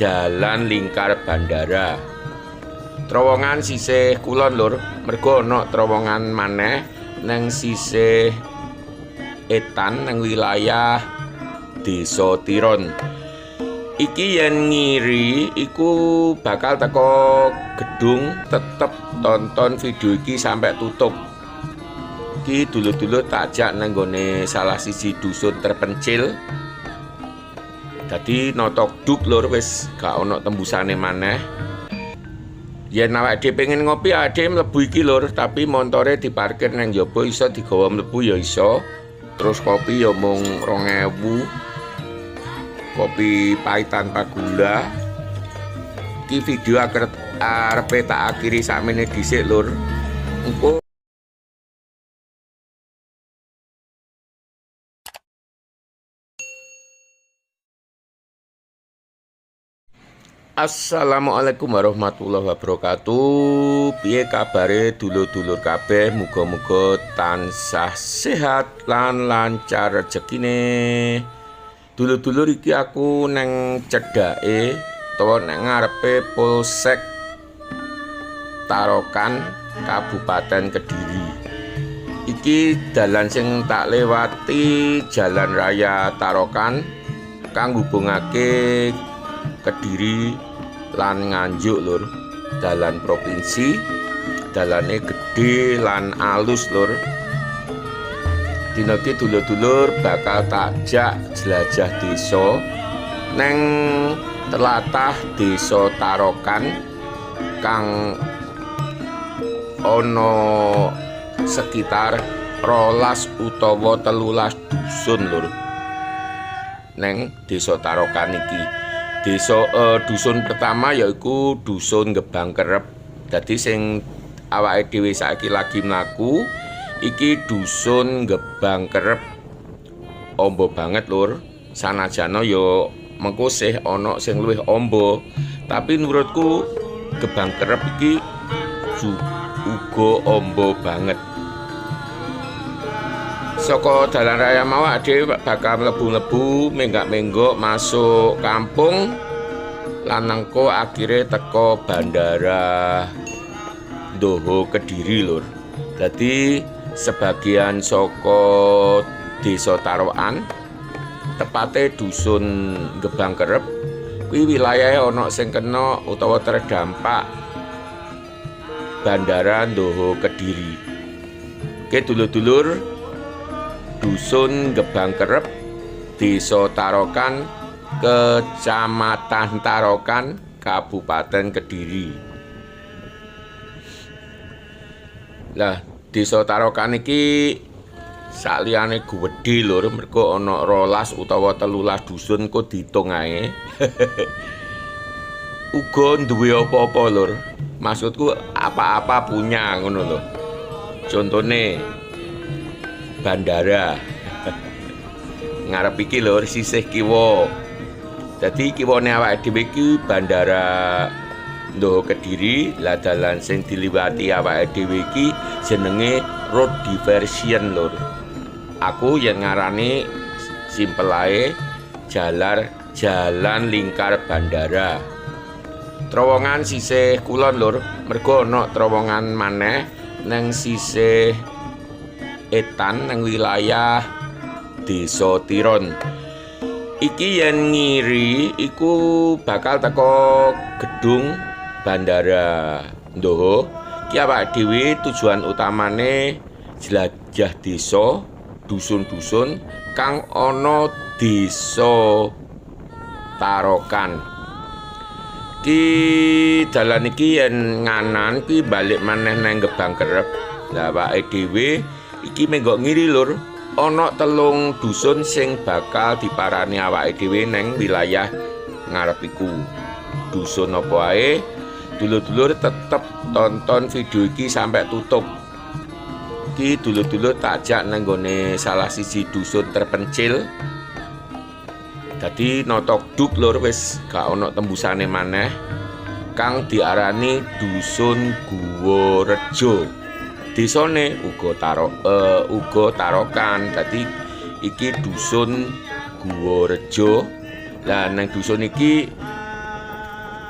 Jalan Lingkar Bandara. Terowongan sisih kulon lur, mergo ana terowongan maneh nang sisih etan nang wilayah Desa Tiron. Iki yen ngiri iku bakal teko gedung. Tetep tonton video iki sampai tutup. Iki dulur-dulur tak jak nang nggone salah siji dusun terpencil. Dadi notok duk lur, wis gak ono tembusane maneh. Yen awake dhewe pengen ngopi, awake dhewe mlebu iki lur, tapi montore diparkir nang njaba, iso digawa mlebu ya iso. Terus kopi ya mung 2000. Kopi pahit tanpa gula. Iki video arepe tak akhiri sakmene dhisik lur. Engko Assalamualaikum warahmatullahi wabarakatuh. Piye kabare dulur-dulur kabeh? Muga-muga tansah sehat lan lancar rezekine. Dulur-dulur, iki aku neng cedhake utawa neng ngarepe Polsek Tarokan, Kabupaten Kediri. Iki dalan sing tak lewati Jalan Raya Tarokan kang ngubungake Kediri lan Nganjuk lur. Dalan provinsi, dalane gedhe lan alus lur. Dina iki dulur-dulur bakal takjak jelajah desa neng telatah Desa Tarokan kang ana sekitar 12 utawa 13 dusun lur. Neng Desa Tarokan iki, desa dusun pertama yaiku Dusun Gebang Kerep. Dadi sing awake dhewe saiki lagi mlaku iki Dusun Gebang Kerep. Ombo banget lur. Sanajana ya mengko sih ana sing luwih ombo, tapi menurutku Gebang Kerep iki uga ombo banget. Saka dalan raya mau dhewe bakal mlebu-mlebu, menggak-menggok masuk kampung lan engko akhire teko Bandara Ndoho Kediri lur. Dadi sebagian saka Desa Tarokan, tepate Dusun Gebang Kerep, kuwi wilayahe ana sing kena utawa terdampak Bandara Ndoho Kediri. Oke dulur-dulur, Dusun Gebang Kerep, Desa Tarokan, Kecamatan Tarokan, Kabupaten Kediri. Lah, Desa Tarokan iki sakliyane gedhe lur, mergo ana 12 utawa 13 dusun kok diitung ae. Uga duwe apa-apa lur. Maksudku apa-apa punya ngono lho. Contone bandara. Ngarep iki lur, sisih kiwa. Dadi kiwane awake dhewe iki Bandara Ndoho Kediri. Lah, dalan sing diliwati awake dhewe iki jenenge road diversion lur. Aku yen ngarani simpel ae jalan lingkar bandara. Terowongan sisih kulon lur, mergo ana terowongan maneh nang sisih etan nang wilayah Desa Tiron. Iki yen ngiri iku bakal teko gedung Bandara Ndoho. Iki awake dhewe tujuan utamane jelajah desa, dusun-dusun kang ana Desa Tarokan. Ki dalan iki yen nganan kuwi balik maneh nang Gebang Kerep. Lah, awake dhewe iki menggok ngiri lur. Ana 3 dusun sing bakal diparani awake dhewe nang wilayah ngarep iku. Dusun apa ae? Dulur-dulur tetep tonton video iki sampai tutup. Iki dulur-dulur takjak nang nggone salah siji dusun terpencil. Dadi notok duk lur, wis gak ono tembusane maneh, kang diarani Dusun Guworejo. Desane uga Tarokan. Dadi iki Dusun Guworejo. Lah, nang dusun iki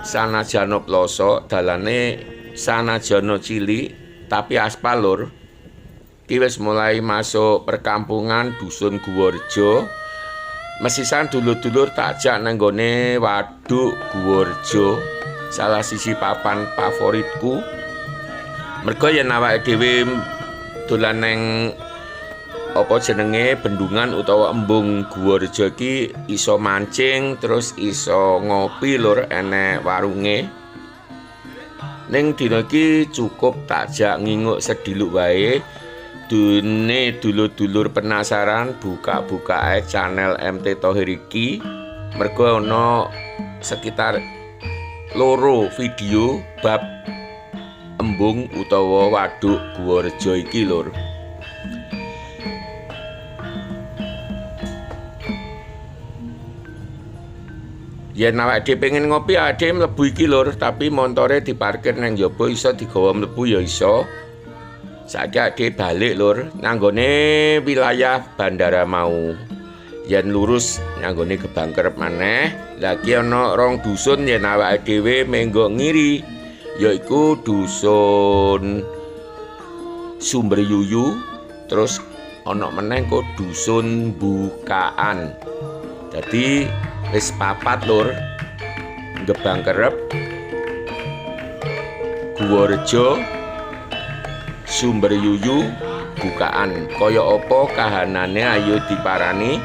Sanajana plosok, dalane sanajana cilik tapi aspal lur. Iki wis mulai masuk perkampungan Dusun Guworejo. Mesisan dulur-dulur tak jak nang nggone Waduk Guworejo, salah siji papan favoritku. Mergo yen awake dhewe dolan nang apa jenenge bendungan utawa embung Guworejo iki iso mancing terus iso ngopi lur, enek warunge. Ning dina iki cukup tak jak nginguk sediluk wae. Dene dulur-dulur penasaran buka-buka ae channel MT Tohir iki, mergo ana sekitar 2 video bab embung utawa Waduk Guworejo iki lur. Yen awake dhewe pengen ngopi, awake dhewe mlebu iki lur, tapi montore diparkir nang njaba iso digawa mlebu ya iso. Saiki awake dhewe balik lur nang nggone wilayah bandara mau. Yen lurus nang nggone Gebang Kerep maneh, lha iki ana rong dusun yen awake dhewe menggok ngiri, yaiku dusun Sumber Yuyu, terus ana meneh kok dusun Bukaan. Dadi wis papat lur, Gebang Kerep, Guworejo, Sumber Yuyu, Bukaan. Kaya apa kahanane ayo diparani.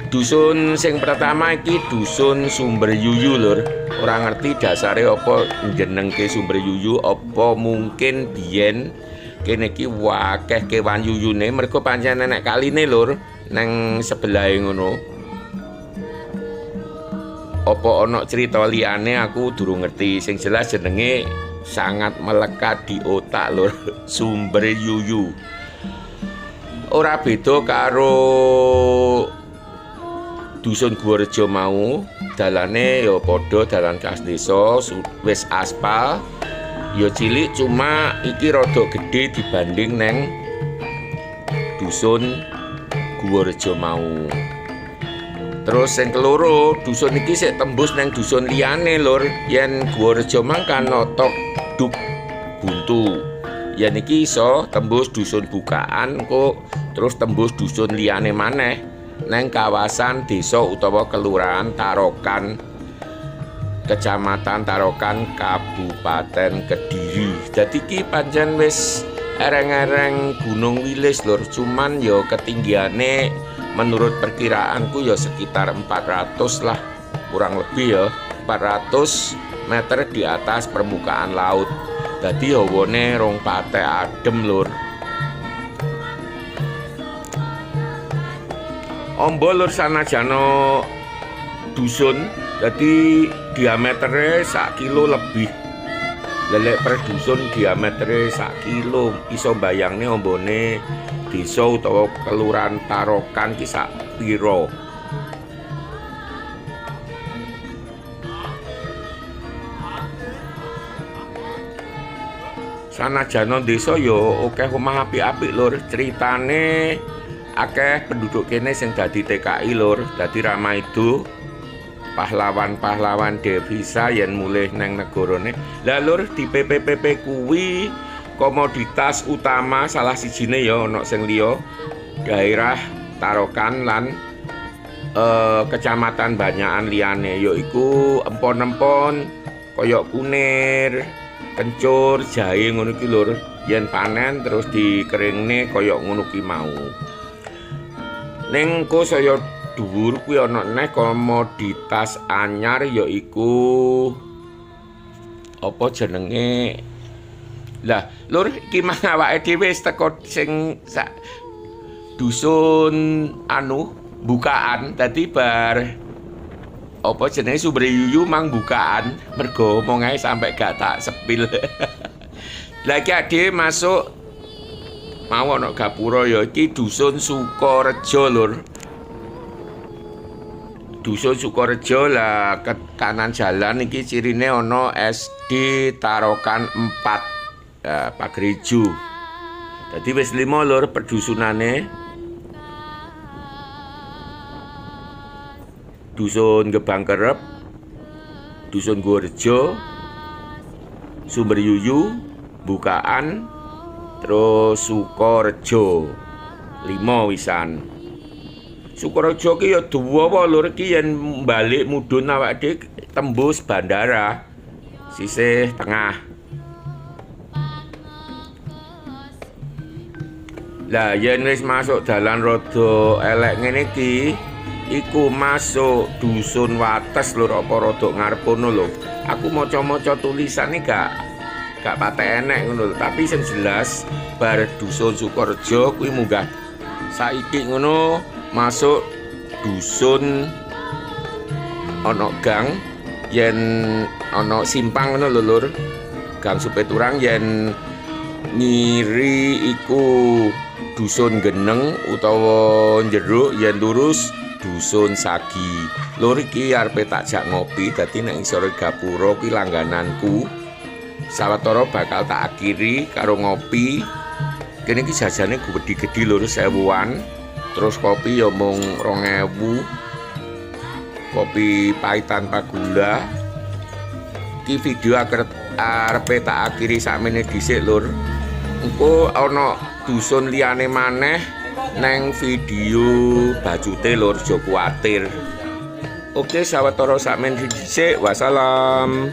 Dusun sing pertama iki dusun Sumber Yuyu lur. Ora ngerti dasare apa jenengke Sumber Yuyu, apa mungkin biyen kene iki wakeh kewan yuyune, mergo pancen enek kaline lur nang sebelahe ngono. Apa ana cerita liyane aku durung ngerti, sing jelas jenenge sangat melekat di otak lur, Sumber Yuyu. Ora beda karo dusun Guworejo mau, dalane ya padha dalan khas desa, wis aspal, ya cilik cuma iki rada gedhe dibanding neng dusun Guworejo mau. Terus sing keloro, dusun iki sik tembus neng dusun liyane lur. Yen Guworejo mang kan notok duk buntu. Yen iki iso tembus dusun Bukaan kok terus tembus dusun liyane maneh neng kawasan desa utawa kelurahan Tarokan, Kecamatan Tarokan, Kabupaten Kediri. Dadi iki pancen wis ereng-ereng Gunung Wilis lur, cuman ya ketinggiane menurut perkiraanku ya sekitar 400 lah, kurang lebih ya 400 meter di atas permukaan laut. Dadi hawane rong patek adem lur. Ombo lur sanajana dusun, dadi diametere sak kilo lebih. Lelek per dusun diametere sak kilo, iso bayangne ombone desa utawa kelurahan Tarokan ki sak pira. Sanajana desa ya akeh omah apik-apik lur, critane akeh penduduk kene sing dadi TKI lur, dadi ramaido pahlawan-pahlawan devisa yen mulih nang negarane. Lah lur di PPPP kuwi komoditas utama salah sijine ya ana sing liya daerah Tarokan lan kecamatan Banyakan liyane yaiku empon-empon kaya kunir, kencur, jahe ngono ki lur. Yen panen terus dikeringne kaya ngono ki mau. Ning engko saya dhuwur kuwi ana neh komoditas anyar yaiku apa jenenge. Lah lur iki mah awake dhewe wis teko sing sak dusun anu Bukaan. Dadi bar apa jenenge Sumber Yuyu mang Bukaan, mergo omongae sampe gak tak sepil. Lah iki ade masuk mau ana gapura ya iki dusun Sukorejo lur. Dusun Sukorejo lah ke kanan jalan iki cirine ana SD Tarokan 4, Pagerejo. Dadi wis 5 lur perdusunane. Dusun Gebang Kerep, Dusun Guworejo, Sumber Yuyu, Bukaan, terus Sukorejo. 5 wisan. Sukorejo ki ya dawa, Lur, iki yen balik mudhun awake dhewe tembus bandara sisih tengah. Lah yen wis masuk dalan rada elek ngene iki, iku masuk Dusun Wates, Lur, apa rada ngarep kono lho. Aku maca-maca tulisane gak patek enek ngono lho, tapi sing jelas bar Dusun Sukorejo kuwi munggah saiki ngono masuk dusun ana gang, yen ana simpang ngono lho, Lur. Gang Supeturang yen ngiri iku Dusun Geneng utawa Jeruk, yen lurus Dusun Sagi. Lur, iki arepe tak jak ngopi, dadi nek ngisor gapura kuwi langgananku. Sawetara bakal tak akhiri karo ngopi. Kene iki jajane gedhi-gedhi, Lur, sewuan. Terus kopi ya mung 2000. Kopi pahit tanpa gula. Iki video arepe tak akhiri sakmene dhisik, Lur. Engko ana dusun liyane maneh neng video bacute, Lur, aja kuwatir. Oke, sawetara sakmene dhisik. Wassalam.